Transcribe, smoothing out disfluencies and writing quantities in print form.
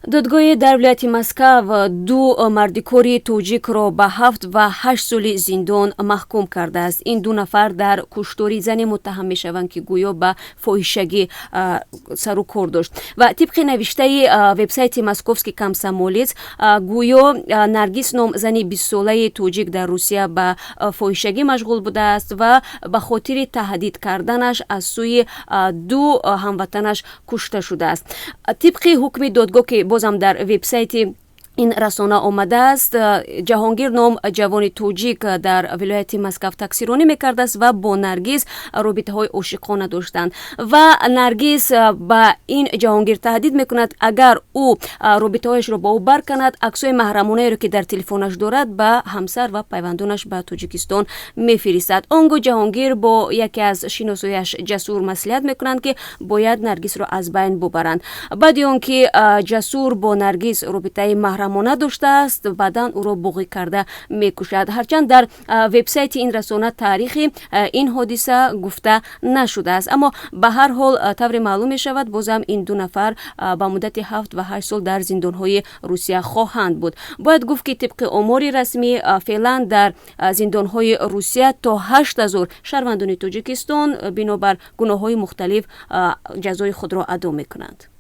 Додгоҳи дар вилояти Москав ду мардикори тоҷикро ба 7 ва 8 соли зиндон маҳкум кардааст. Ин ду нафар дар куштори зане муттаҳам мешаванд, ки гӯё ба фоҳишагӣ сару кор дошт. Ва тибқи навиштаи вебсайти «Московский комсомолец», гӯё Наргиз ном зани 20-солаи тоҷик дар Русия ба фоҳишагӣ машғул будааст ва ба хотири таҳдид карданаш аз сӯи ду ҳамватанаш кушта шудааст. Тибқи ҳукми додгоҳ, ки бозам дар вебсайти ин расона омадааст, Ҷаҳонгир ном ҷавони тоҷик дар вилояти Москав таксиронӣ мекардааст ва бо Наргиз робитаҳои ошиқона доштанд. Ва Наргиз ба ин Ҷаҳонгир таҳдид мекунад, агар ӯ робитаҳояшро бо ӯ барканад, аксҳои маҳрамонаеро, ки дар телефонаш дорад, ба ҳамсар ва пайвандонаш ба Тоҷикистон мефиристад. Он гоҳ Ҷаҳонгир бо яке аз шиносояш Ҷасур маслиҳат мекунанд, ки бояд Наргизро аз байн бубаранд. Баъди он ки Ҷасур бо Наргиз робитаи маҳрамона доштааст, баъдан ӯро буғӣ карда мекушад. Ҳарчанд дар вебсайти ин расона таърихи ин ҳодиса гуфта нашудааст, аммо ба ҳар ҳол, тавре маълум мешавад, бозам ин ду нафар ба муддати 7 ва 8 сол дар зиндонҳои Русия хоҳанд буд. Бояд гуфт, ки тибқи омори расмӣ, феълан дар зиндонҳои Русия то 8000 шаҳрвандони Тоҷикистон бинобар гуноҳҳои мухталиф ҷазои худро адо мекунанд.